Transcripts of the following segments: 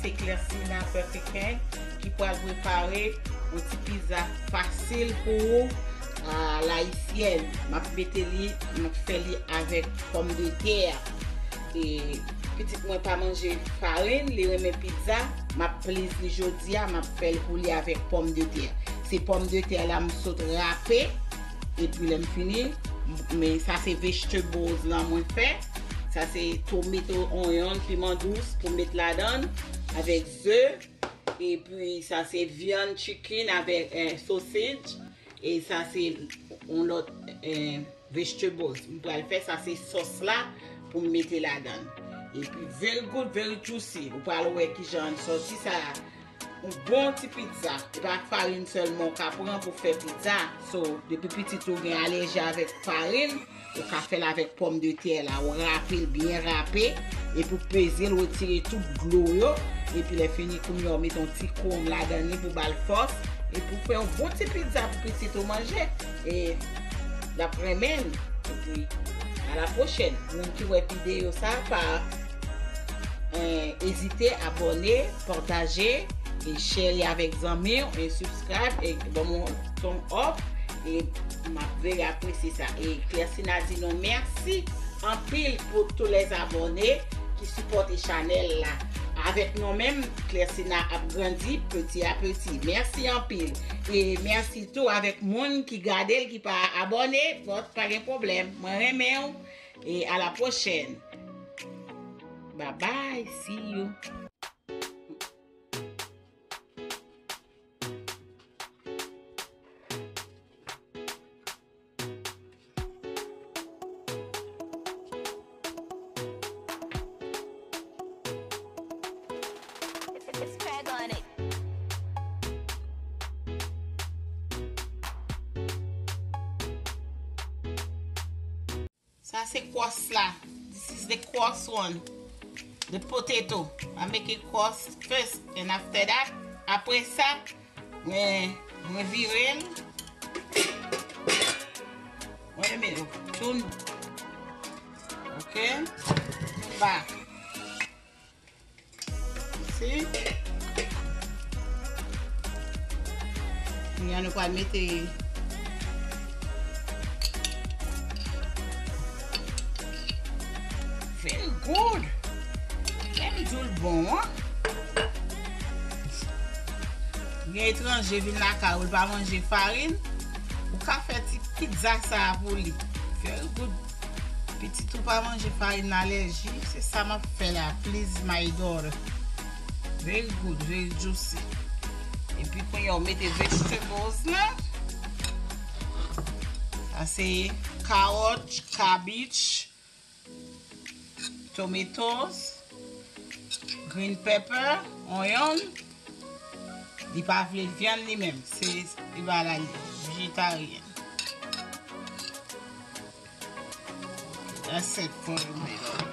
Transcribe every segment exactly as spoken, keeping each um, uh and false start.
Se Clercina Perfect Hand ki pral prepare yon ti pizza fasil pou ou, a layisyèn. M ap mete li, m ap fè li avèk pòmdetè. E pitit mwen pa manje farin, li renmen pizza. M ap please li jodi a, m ap fè l pou li avèk pòmdetè. Se pòmdetè la m sot rape, epi lè m fini, men sa se vegetables lan mwen fè. Sa se tomato, onyon, piman dous pou m met ladan l, avèk ze. Epi sa se vyann chicken avèk, eh, sausage. E sa se yon lòt, eh, vegetables. M pral fè sa se sòs la pou m mete ladan l. Epi very good, very juicy. Ou pral wè kijan l sòti sa. Yon bon ti pizza. E pa farin sèlman w ka pran pou fè pizza. So, depi pitit ou gen alèji avèk farin, ou ka fè l avèk pòmdetè la. Ou rape l byen rape. Epi w peze l, retire tout dlo yo. Epi lè fini, kounye a w mete yon ti kowonm ladan li pou ba l fòs. Epi w fè yon bon ti pizza pou pitit ou manje. E l ap renmen l. Epi, a la pwochèn. Moun ki wè videyo sa, pa eh, ezite abòne, pataje, e share li avèk zanmi w, e subscribe, e ban m yon thumb up, e m ap very apresye sa. E Clercina di nou mèsi anpil pou tous les abonnés ki sipòte chanèl la. Avèk nou menm, Clercina ap grandi petit à petit. Mèsi anpil. E mèsi tou avèk moun ki gade l, ki pa abòne, but pa gen pwoblèm. Mwen renmen w. E a la pwochèn. Bye bye. See you. Sa se crust la. This is the crust one. The potato. I make it crust first and after that, apre sa, mwen, mwen vire l. Wait a minute. Tune. Ok. Tune back. Si. Kounye a nou pral mete very good. Lè m di w l bon, an. Gen etranje vin lakay ou, l pa manje farin, ou ka fè ti pizza sa a pou li. Very good. Pitit ou pa manje farin, alèji, se sa m ap fè la. Please my daughter. Very good, very juicy. Epi kounye a w mete vegetables la. Sa se carrot, cabbage, tomatoes, green pepper, onion. Li pa vle vyann li menm. Se, li pa la, li vejetaryen. That's it for you, my love.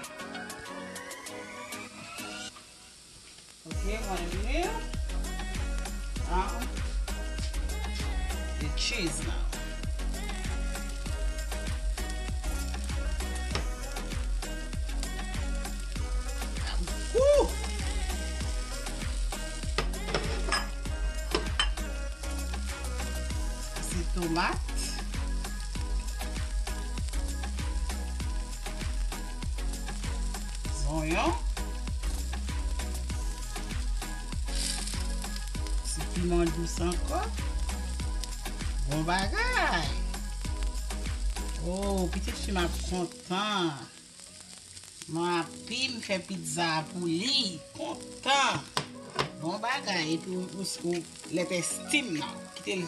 Ok, mwen vini. Now, the cheese now. Woo! Se tomat. Zonyon. Ti piman dous ankò. Bon bagay. Oh, pitit fi m ap kontan. Mwen api m fè pizza pou li. Kontan. Bon bagay. Epi ou, ou, ou let it steam now. Kite l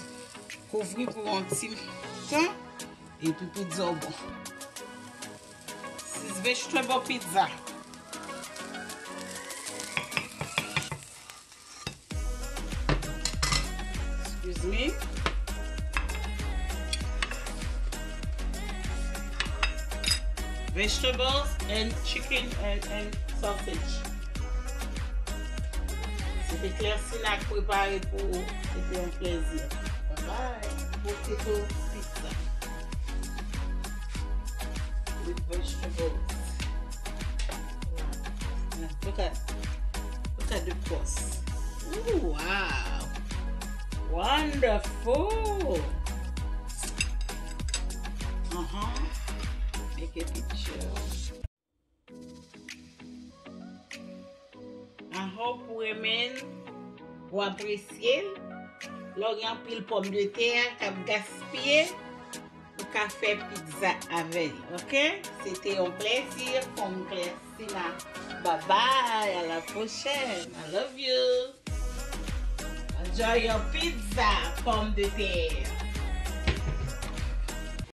kouvri pou yon ti tan. Epi pizza w bon. This is vegetable pizza. Excuse me. Vegetables and chicken and, and sausage. Se te Clercina k prepare pou ou. Se te yon plezi. Bye bye. Potato pizza with vegetables. Look at, look de post. Ooh, wow. Wonderful. Uh-huh. Make a picture. I hope ou renmen, ou apresye l. Lè w gen anpil pòmdetè k ap gaspiye, ou ka fè pizza avè l, oke? Se te yon plezi, fanm Klèsina. Bye bye, à la prochaine. I love you. Enjoy your pizza, pòmdetè.